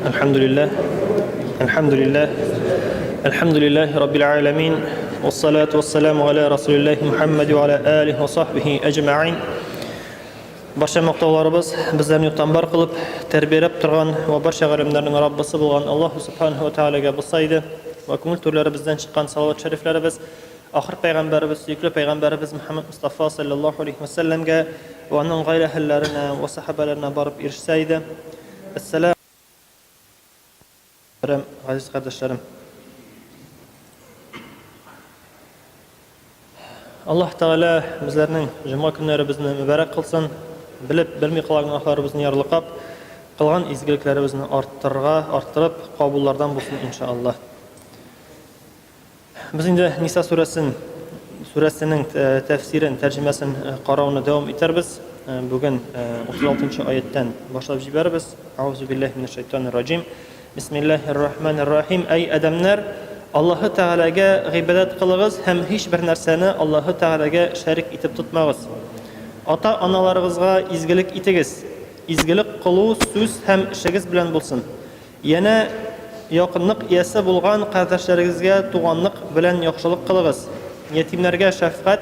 Әлхәмдүлилләһ. Әлхәмдүлилләһ. Әлхәмдүлилләһи раббил аламин. Вассалату вассаламу аля расулиллаһи Мухаммад ва аля алихи ва сахбихи әҗмәгыйн. Барча мактауларыбыз безләрне юктан бар кылып, тәрбияләп торган ва барча галәмнәрнең Раббысы булган Аллаһу субханаһу ва таалагә булса иде. Ва күңел түрләребездән чыккан салават шәрифләребез Ахыр пәйгамбәребез, сөекле пәйгамбәребез Мөхәммәд Мостафа салләллаһу алейһи вә сәлләмгә вә аның гаилә әһелләренә вә сәхабәләренә барып ирешсә иде. Әссәлам, газиз кардәшләрем. Аллаһ Тәгалә безләрнең җомга көннәребезне мөбарәк кылсын, белеп, белми кылган гөнаһларыбызны ярлыкап, кылган изгелекләребезне арттырырга, арттырып, кабуллардан булсын, иншааллаһ. Без инде Ниса сүрәсен сүрәсенең тәфсирен, тәрҗемәсен карауны дәвам итәрбез. Бүген 36 нчы аяттән башлап җибәрбез. Аузу биллаһи минәш шайтанир раҗим. Бисмиллаһир рахманир рахим. Әй адәмнәр, Аллаһы Тәгаләгә гыйбадәт кылыгыз һәм һичбер нәрсәне Аллаһы Тәгаләгә шәрик итеп тотмагыз. Ата-аналарыгызга изгелек итегез. Изгелек кылу сүз һәм эшегез белән булсын. Янә якынлык иясе булган кардәшләрегезгә туганлык белән яхшылык кылыгыз. Ятимнәргә шәфкать,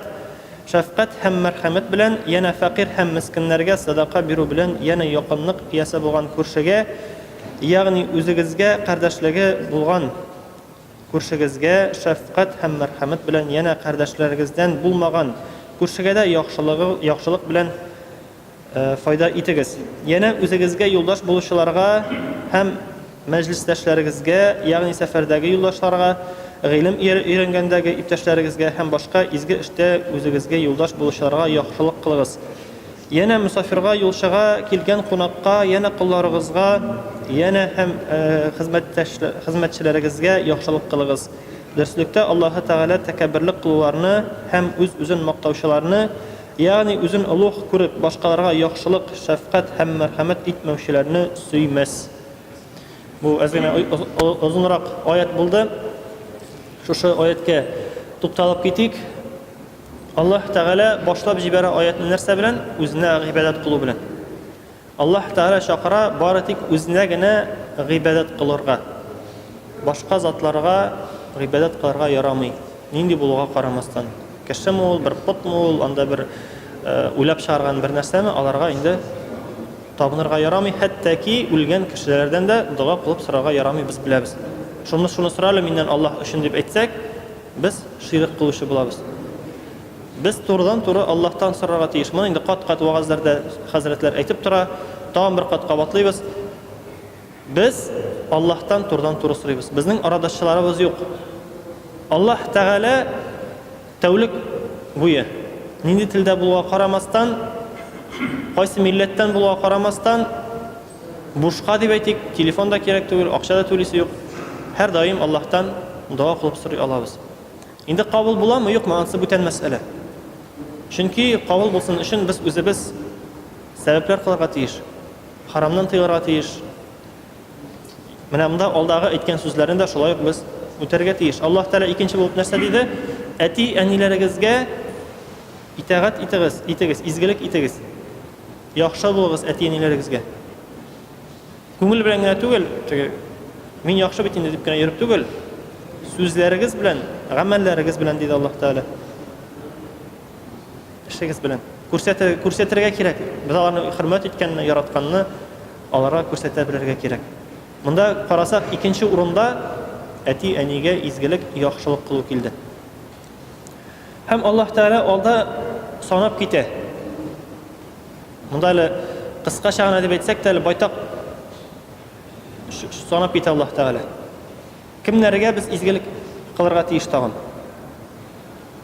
шәфкать һәм мәрхәмәт белән, янә фәкыйрь һәм мескеннәргә сәдака бирү белән, янә якынлык иясе булган күршегә, ягъни үзегезгә кардәшлеге булган күршегезгә шәфкать һәм мәрхәмәт белән, янә кардәшләрегездән булмаган күршегә дә яхшылыгы, яхшылык белән Файда итегез. Янә үзегезгә юлдаш булучыларга һәм мәҗлестәшләрегезгә, ягъни сәфәрдәге юлдашларга, гыйлем өйрәнгәндәге иптәшләрегезгә һәм башка изге эштә үзегезгә юлдаш булучыларга яхшылык кылыгыз. Янә мосафирга, юлчыга, килгән кунакка, янә колларыгызга, янә һәм хезмәтчеләрегезгә яхшылык кылыгыз. Дөреслектә Аллаһы Тәгалә тәкәбберлек кылуларны һәм үз-үзен мактаучыларны, Ягъни үзен олуг күреп, башкаларга яхшылык, шәфкать һәм мәрхәмәт итмәүчеләрне сөймәс. Бу әз генә озынрак аять булды. Шушы аятькә тукталып китик. Аллаһ Тәгалә башлап җибәрә аятны нәрсә белән? Үзенә гыйбадәт кылу белән. Аллаһ Тәгалә чакыра бары тик үзенә генә гыйбадәт кылырга. Башка затларга гыйбадәт кылырга ярамый, нинди булуга карамастан. Кешеме ул, бер потмы ул, анда бер уйлап чыгарган бер нәрсәме, аларга инде табынырга ярамый, хәтта ки үлгән кешеләрдән дә дога кылып сорарга ярамый, без беләбез. Шуны шуны сора әле миннән Аллаһ өчен дип әйтсәк, без ширек кылучы булабыз. Без турыдан-туры Аллаһтан сорарга тиеш. Моны инде кат-кат вәгазьләрдә хәзрәтләр әйтеп тора. Тагын бер кат кабатлыйбыз. Без Аллаһтан турыдан-туры сорыйбыз. Безнең арадашчыларыбыз юк. Аллаһ Тәгалә тәүлек буе нинди телдә булуга карамастан, кайсы милләттән булуга карамастан, бушка дип әйтик, телефон да кирәк түгел, акча да түлисе юк. Һәрдаим Аллаһтан дога кылып сорый алабыз. Инде кабул буламы, юкмы, анысы бүтән мәсьәлә. Чөнки кабул булсын өчен без үзебез сәбәпләр кылырга тиеш. Харамнан тыелырга тиеш. Менә монда алдагы әйткән сүзләрне дә шулай ук без үтәргә тиеш. Аллаһ Тәгалә икенче булып нәрсә диде? Әти әниләрегезгә итагать итегез, итегез, изгелек итегез. Яхшы булыгыз әти әниләрегезгә. Күңел белән генә түгел, теге мин яхшы бит инде дип кенә йөреп түгел, сүзләрегез белән, гамәлләрегез белән, диде Аллаһ Тәгалә. Эшегез белән. Күрсәтә, күрсәтергә кирәк. Без аларны хөрмәт иткәнне, яратканны аларга күрсәтә белергә кирәк. Монда карасак, икенче урында әти-әнигә изгелек, яхшылык кылу килде. Һәм Аллаһ Тәгалә алда санап китә. Монда әле кыскача гына дип әйтсәк тә, әле байтак санап китә Аллаһ Тәгалә. Кемнәргә без изгелек кылырга тиеш тагын?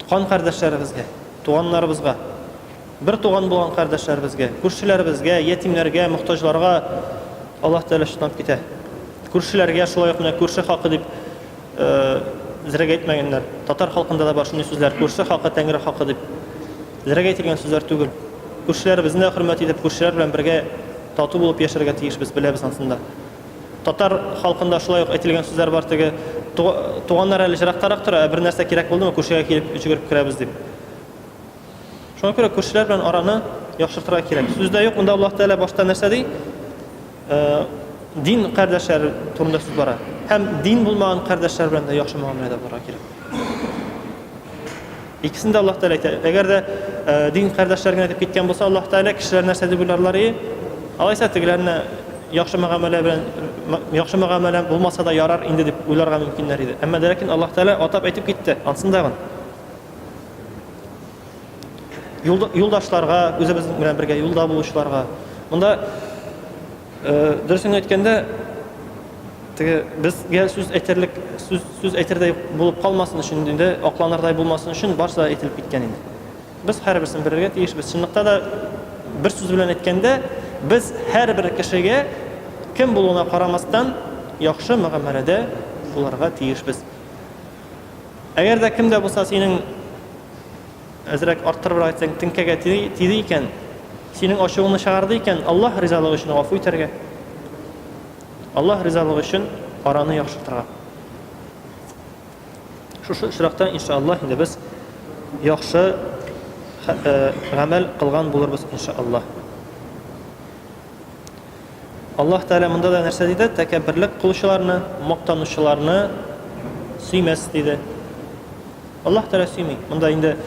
Кан кардәшләребезгә, туганнарыбызга, бер туган булган кардәшләребезгә, күршеләребезгә, ятимнәргә, мохтаҗларга Аллаһ Тәгалә санап китә. Күршеләргә шулай ук менә күрше хакы дип зрәгә әйтмәгәннәр. Татар халкында да бар шундый сүзләр, күрше хакы, тәңре хакы дип. Зрәгә әйтелгән сүзләр түгел. Күршеләребезне дә хөрмәт итеп, күршеләр белән бергә тату булып яшәргә тиешбез, беләбез анысын да. Татар халкында шулай ук әйтелгән сүзләр бар, теге туганнар әле ерактарак тора, ә бер нәрсә кирәк булдымы, күршегә килеп йөгереп керәбез дип. Шуңа күрә күршеләр белән араны яхшыртырга кирәк. Сүз дә юк, монда Аллаһ Тәгалә башта нәрсә ди? Дин кардәшләре турында сүз бара. Һәм дин булмаган кардәшләр белән дә яхшы мөгамәләдә булырга кирәк. Икесен дә Аллаһ Тәгалә әйтә. Әгәр дә э, дин кардәшләр генә дип киткән булса, Аллаһ Тәгалә кешеләр нәрсә дип уйларлар и? Алайса тегеләрне яхшы мөгамәлә белән яхшы мөгамәлә булмаса да ярар инде дип уйларга мөмкиннәр иде. Әмма ләкин Аллаһ Тәгалә атап әйтеп китте, ансын дагын. Юлдашларга, үзебезнең белән бергә юлда булучыларга. Монда э, дөресен әйткәндә, теге безгә сүз әйтерлек сүз сүз әйтердәй булып калмасын өчен инде акланырдай булмасын өчен барысы да әйтелеп киткән инде. Без һәрберсен белергә тиешбез. Чынлыкта да бер сүз белән әйткәндә, без һәрбер кешегә кем булуына карамастан яхшы мөгамәләдә булырга тиешбез. Әгәр дә кем дә булса синең әзрәк арттырыбрак әйтсәң, теңкәгә тиде икән, синең ачуыңны чыгарды икән, Аллаһ ризалыгы өчен гафу итәргә. Аллаһ ризалыгы өчен араны яхшыртырга. Шушы очракта, иншаллаһ, инде без яхшы э, гамәл кылган булырбыз, иншаллаһ. Аллаһ Тәгалә монда да нәрсә диде? Тәкәбберлек кылучыларны, мактанучыларны сөймәс диде. Аллаһ Тәгалә сөйми. Монда инде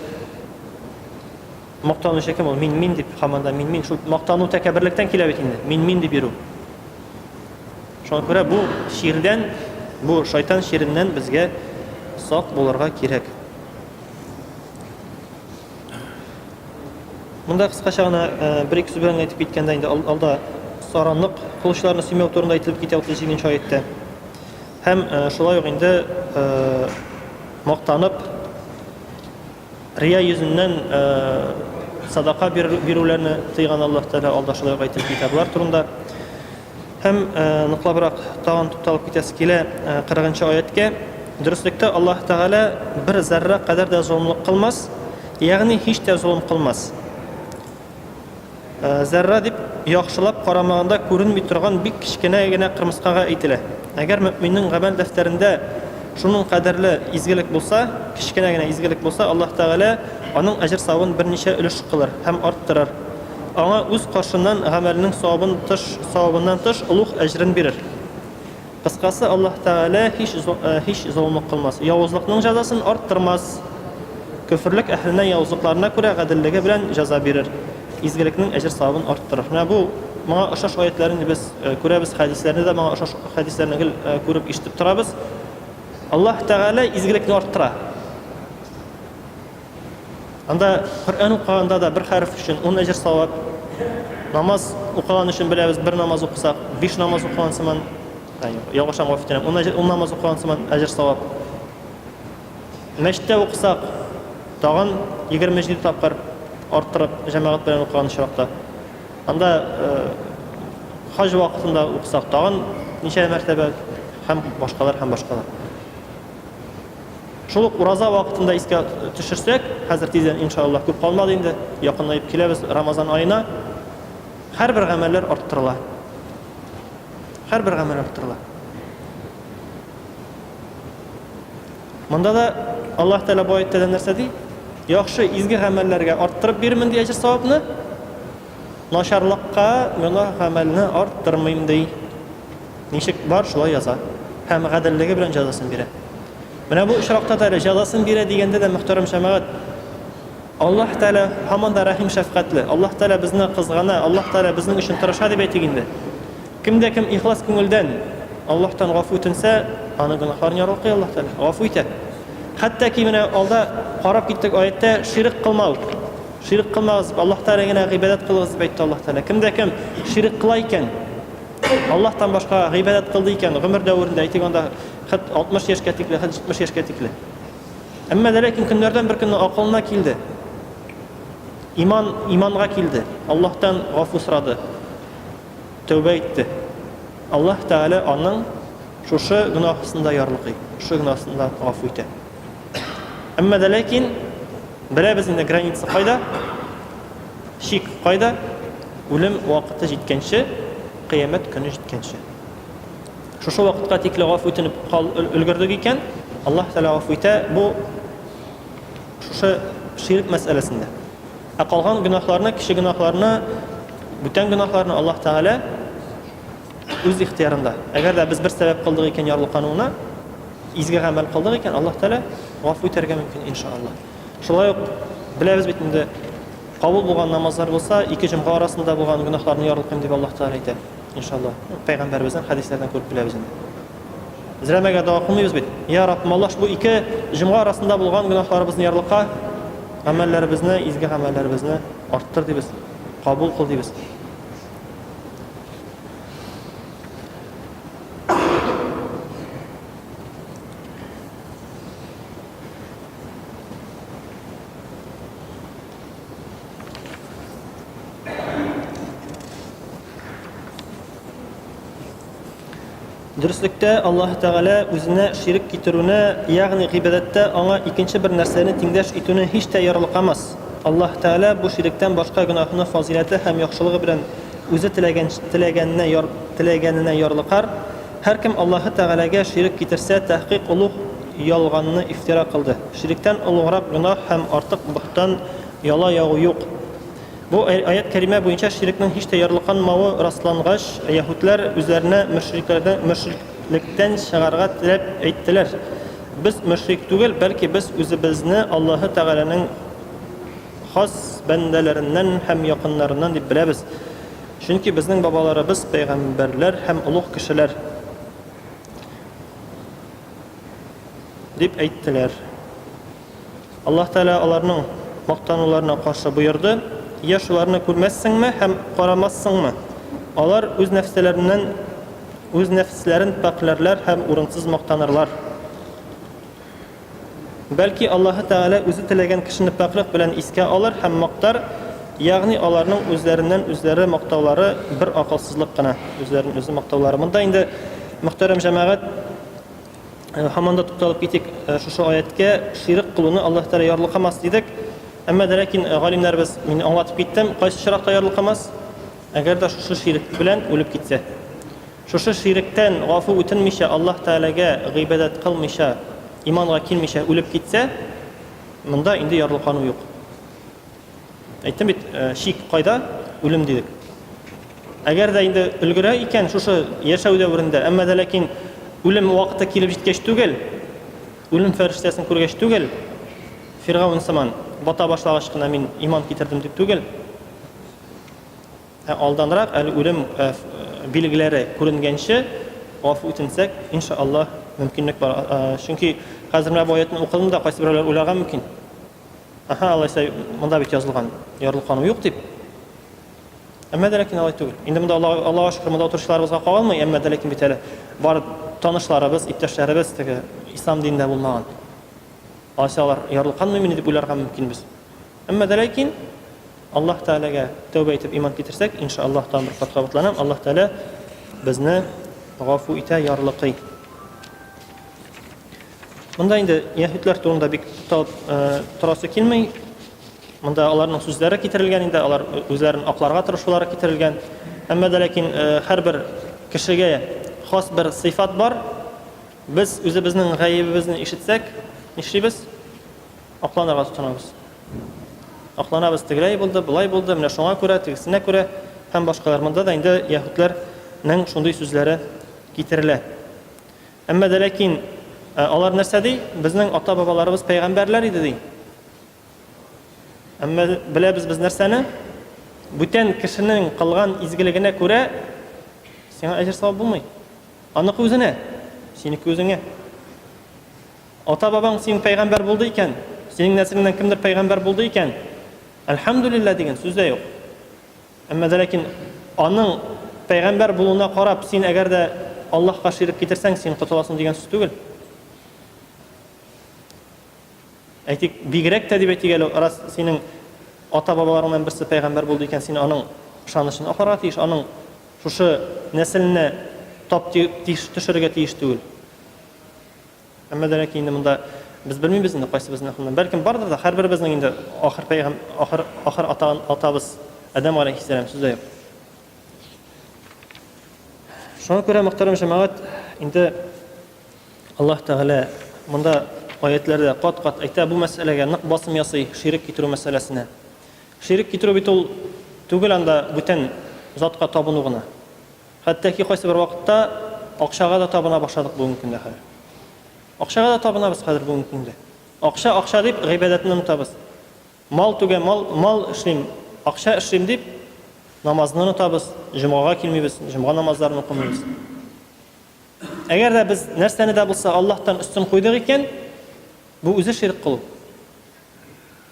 мактанучы кем ул? Мин мин дип һаман да мин мин. Шул мактану тәкәбберлектән килә бит инде. Мин мин дип йөрү. Шуңа күрә бу чирдән, бу шайтан чиреннән безгә сак булырга кирәк. Монда кыскача гына э, бер-ике сүз белән әйтеп киткәндә инде алда саранлык кылучыларны сөймәү турында әйтелеп китә 37 нче аятьтә. Һәм э, шулай ук инде э, мактанып рия йөзеннән садака бирүләрне тыйган Аллаһ Тәгалә алда шулай ук әйтелеп китә болар турында. Һәм ныклабрак тагын тукталып китәсе килә 40 нчы аятькә. Дөреслектә Аллаһ Тәгалә бер зәррә кадәр дә золымлык кылмас, ягъни һич тә золым кылмас. Зәррә дип яхшылап карамаганда күренми торган бик кечкенә генә кырмыскага әйтелә. Әгәр мөэминнең гамәл дәфтәрендә шуның кадәрле изгелек булса, кечкенә генә изгелек булса, Аллаһ Тәгалә аның әҗер-савабын берничә өлеш кылыр һәм арттырыр. Аңа үз каршыннан гамәленең савабын тыш, савабыннан тыш олуг әҗрен бирер. Кыскасы, Аллаһ Тәгалә һич, һич золымлык кылмас, явызлыкның җәзасын арттырмас. Көферлек әһеленә явызлыкларына күрә гаделлеге белән җәза бирер, изгелекнең әҗер-савабын арттырыр. Менә бу моңа охшаш аятьләрне без күрәбез, хәдисләрне дә моңа охшаш хәдисләрне гел күреп, ишетеп торабыз. Аллаһ Тәгалә изгелекне арттыра. Анда Коръән укыганда да бер хәреф өчен 10 әҗер савап. Намаз укыган өчен беләбез, бер намаз укысак, биш намаз укыган сыман, ялгышам, гафу итәм, 10 әҗер, 10 намаз укыган сыман әҗер савап. Мәчеттә укысак, тагын 27 тапкыр арттырып җәмәгать белән укыган очракта. Анда э, хаҗ вакытында укысак, тагын ничә мәртәбә һәм башкалар һәм башкалар. Шул ук ураза вакытында искә төшерсәк, хәзер тиздән, иншаллаһ, күп калмады инде, якынаеп киләбез Рамазан аена, һәрбер гамәлләр арттырыла. Һәрбер гамәл арттырыла. Монда да Аллаһ Тәгалә бу аятьтә дә нәрсә ди? Яхшы, изге гамәлләргә арттырып бирмен ди әҗер савапны. Начарлыкка, гөнаһ гамәлне арттырмыйм ди. Ничек бар, шулай яза. Һәм гаделлеге белән җәзасын бирә. Менә бу очракта да әле җәзасын бирә дигәндә дә, мөхтәрәм җәмәгать, Аллаһ Тәгалә һаман да рәхим шәфкатьле. Аллаһ Тәгалә безне кызгана, Аллаһ Тәгалә безнең өчен тырыша дип әйтик инде. Кем дә кем ихлас күңелдән Аллаһтан гафу үтенсә, аның гөнаһларын ярлыкый Аллаһ Тәгалә, гафу итә. Хәтта ки менә алда карап киттек аятьтә ширек кылмау. Ширек кылмагыз дип, Аллаһ Тәгалә генә гыйбадәт кылыгыз дип әйтте Аллаһ Тәгалә. Кем дә кем ширек кыла икән, Аллаһтан башка гыйбадәт кылды икән, гомер дәверендә, әйтик анда, хәт 60 яшькә тикле, хәт 70 яшькә тикле. Әмма дә ләкин көннәрдән бер көнне акылына килде. Иман, иманга килде. Аллаһтан гафу сорады. Тәүбә итте. Аллаһ Тәгалә аның шушы гөнаһысын да ярлыкый, шушы гөнаһысын да гафу итә. Әмма дә ләкин беләбез инде граница кайда? Чик кайда? Үлем вакыты җиткәнче, кыямәт көне җиткәнче. Шушы вакытка тикле гафу үтенеп кал өлгердек икән, Аллаһ Тәгалә гафу итә. Бу шушы ширк мәсьәләсендә. Ә калган гөнаһларны, кече гөнаһларны, бүтән гөнаһларны Аллаһ Тәгалә үз ихтыярында. Әгәр дә без бер сәбәп кылдык икән ярлыкануына, изге гамәл кылдык икән, Аллаһ Тәгалә гафу итәргә мөмкин, иншаллаһ. Шулай ук беләбез бит инде, кабул булган намазлар булса, ике җомга арасында булган гөнаһларны ярлыкыйм дип Аллаһ Тәгалә әйтә, иншаллаһ. Пәйгамбәребезнең хәдисләреннән күреп беләбез инде. Зрәмәгә дога кылмыйбыз бит. Я Раббым, Аллаһ, бу ике җомга арасында булган гөнаһларыбызны ярлыка, гамәлләребезне, изге гамәлләребезне арттыр дибез, кабул кыл дибез. Дөреслектә, Аллаһ Тәгалә үзенә ширек китерүне, ягъни гыйбадәттә аңа икенче бер нәрсәне тиңдәш итүне һич тә ярлыкамас. Аллаһ Тәгалә бу ширектән башка гөнаһны фазыйләте һәм яхшылыгы белән үзе теләгән теләгәненә яр теләгәненә ярлыкар. Һәркем Аллаһы Тәгаләгә ширек китерсә, тәхкыйк олуг ялганны ифтира кылды. Ширектән олуграк гөнаһ һәм артык боһтан, яла ягу юк. Бу аять кәримә буенча ширекнең һич тә ярлыканмавы раслангач, яһүдләр үзләренә мөшрикләрдән мөшриклектән чыгарга теләп әйттеләр, Без мөшрик түгел, бәлки без үзебезне Аллаһы Тәгаләнең хас бәндәләреннән һәм якыннарыннан дип беләбез, чөнки безнең бабаларыбыз пәйгамбәрләр һәм олуг кешеләр. Дип әйттеләр. Аллаһ Тәгалә аларның мактануларына каршы боерды, Йә шуларны күрмәссеңме һәм карамассыңмы? Алар үз нәфселәреннән үз нәфесләрен пакьләрләр һәм урынсыз мактанырлар. Бәлки Аллаһы Тәгалә үзе теләгән кешене пакьлек белән искә алыр һәм мактар, ягъни аларның үзләреннән үзләре мактаулары бер акылсызлык кына, үзләрен үзе мактаулары. Монда инде, мөхтәрәм җәмәгать, Э, һаман да тукталып китик э, шушы аяткә ширек кылуны Аллаһ Тәгалә ярлыкамас дидек. Әмма дә ләкин э, галимнәребез мин аңлатып киттем, кайсы очракта ярлыкамас? Әгәр дә шушы ширек белән үлеп китсә. Шушы ширектән гафу үтенмичә, Аллаһ Тәгаләгә гыйбадәт кылмыйча, иманга килмичә үлеп китсә, монда инде ярлыкану юк. Әйттем бит, э, чик кайда? Үлем дидек. Әгәр дә инде өлгерә икән шушы яшәү дәверендә, әмма дә ләкин үлем вакыты килеп җиткәч түгел, үлем фәрештәсен күргәч түгел, Фиргавен сыман бата башлагач кына мин иман китердем дип түгел, ә алданрак әле үлем э, билгеләре күренгәнче гафу үтенсәк, иншаллаһ, мөмкинлек бар. Э, чөнки хәзер менә бу аятны укыдым да, кайсы берәүләр уйларга мөмкин. Аһа, алайса монда бит язылган, ярлыкану юк дип. Әмма дә ләкин алай түгел. Инде монда Аллаһка шөкер, монда утыручыларыбызга кагылмый, әмма дә ләкин бит әле бар танышларыбыз, иптәшләребез теге ислам динендә булмаган. Алайса алар ярлыканмыймыни дип уйларга мөмкинбез. Әмма дә ләкин Аллаһ Тәгаләгә тәүбә итеп иман китерсәк, иншаллаһ, тагын бер кат кабатланам, Аллаһ Тәгалә безне гафу итә, ярлыкый. Монда инде яһүдләр турында бик тукталып э, торасы килми. Монда аларның сүзләре китерелгән инде, алар үзләрен акларга тырышулары китерелгән. Әмма дә ләкин э, һәрбер кешегә хас бер сыйфат бар. Без үзебезнең гаебебезне ишетсәк, нишлибез? Акланырга тотынабыз. Акланабыз, тегеләй булды, болай булды, менә шуңа күрә, тегесенә күрә һәм башкалар. Монда да инде яһүдләрнең шундый сүзләре китерелә. Әмма дә ләкин алар нәрсә ди? Безнең ата-бабаларыбыз пәйгамбәрләр иде ди. Әмма беләбез без нәрсәне? Бүтән кешенең кылган изгелегенә күрә сиңа әҗер савап булмый. Аныкы үзенә, синеке үзеңә. Ата-бабаң синең пәйгамбәр булды икән, синең нәселеңнән кемдер пәйгамбәр булды икән, әлхәмдүлилләһ дигән сүз дә юк. Әмма дә ләкин аның пәйгамбәр булуына карап, син әгәр дә Аллаһка ширек китерсәң, син котыласың дигән сүз түгел. Әйтик, бигрәк тә дип әйтик әле, рас синең ата-бабаларыңнан берсе пәйгамбәр булды икән, син аның ышанычын акларга тиеш, аның шушы нәселенә тап төшерергә тиеш түгел. Әмма дә ләкин инде монда без белмибез инде кайсыбызның хәлен. Бәлкем бардыр да, һәрберебезнең инде ахыр пәйгам ахыр ахыр ата атабыз Адәм галәйһиссәлам сүз дә юк. Шуңа күрә мөхтәрәм җәмәгать инде Аллаһ Тәгалә монда аятләрдә кат-кат әйтә бу мәсьәләгә нык басым ясый ширек китерү мәсьәләсенә. Ширек китерү бит ул түгел анда бүтән затка табыну гына. Хәтта ки кайсы бер вакытта акчага да табына башладык бүгенге көндә хәзер. Акчага да табынабыз хәзер бүгенге көндә. Акча, акча дип гыйбадәтне онытабыз. Мал түгә, мал, мал эшлим, акча эшлим дип намазны онытабыз, җомгага килмибез, җомга намазларын укымыйбыз. Әгәр дә без нәрсәне дә булса Аллаһтан өстен куйдык икән, бу үзе ширк кылу.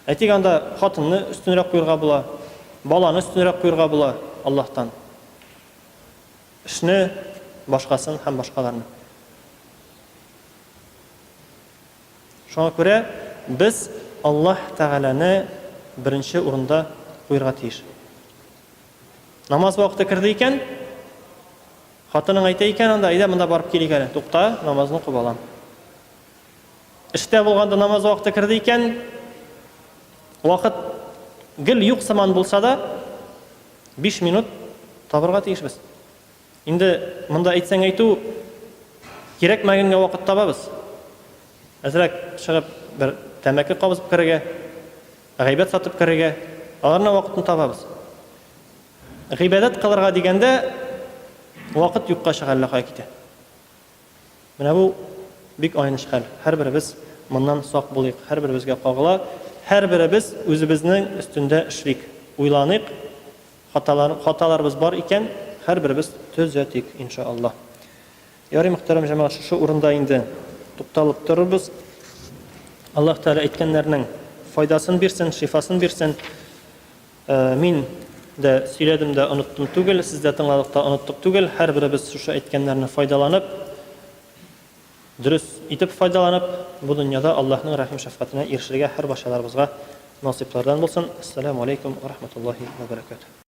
Әйтик, анда хатынны өстенрәк куерга була, баланы өстенрәк куерга була Аллаһтан. Эшне, башкасын һәм башкаларны. Шуңа күрә без Аллаһ Тәгаләне беренче урында куерга тиеш. Намаз вакыты керде икән, хатының әйтә икән анда, әйдә монда барып килик әле, тукта, намазны укып алам. Эштә булганда намаз вакыты керде икән, вакыт гел юк сыман булса да, 5 минут табырга тиешбез. Инде монда әйтсәң әйтү, кирәкмәгәнгә вакыт табабыз. Әзрәк чыгып бер тәмәке кабызып керергә, гайбәт сатып керергә, аларның вакытын табабыз. Гыйбадәт кылырга дигәндә вакыт юкка чыга әллә кая китә. Менә бу бик аяныч хәл. Һәрберебез моннан сак булыйк, һәрберебезгә кагыла. Һәрберебез үзебезнең өстендә эшлик, уйланыйк, хаталар, хаталарыбыз бар икән, һәрберебез төзәтик, иншаАллаһ. Ярый, мөхтәрәм җәмәгать, шушы урында инде тукталып торырбыз. Аллаһ Тәгалә әйткәннәрнең файдасын бирсен, шифасын бирсен. Мин дә сөйләдем дә оныттым түгел, сез дә тыңладык та оныттык түгел. Һәрберебез шушы әйткәннәрне файдаланып, дөрес итеп файдаланып, бу дөньяда Аллаһның рәхим-шәфкатенә ирешергә һәрбарчаларыбызга насыйплардан булсын. Әссәламү аләйкүм вә рахматуллаһи вә бәрәкәтүһ.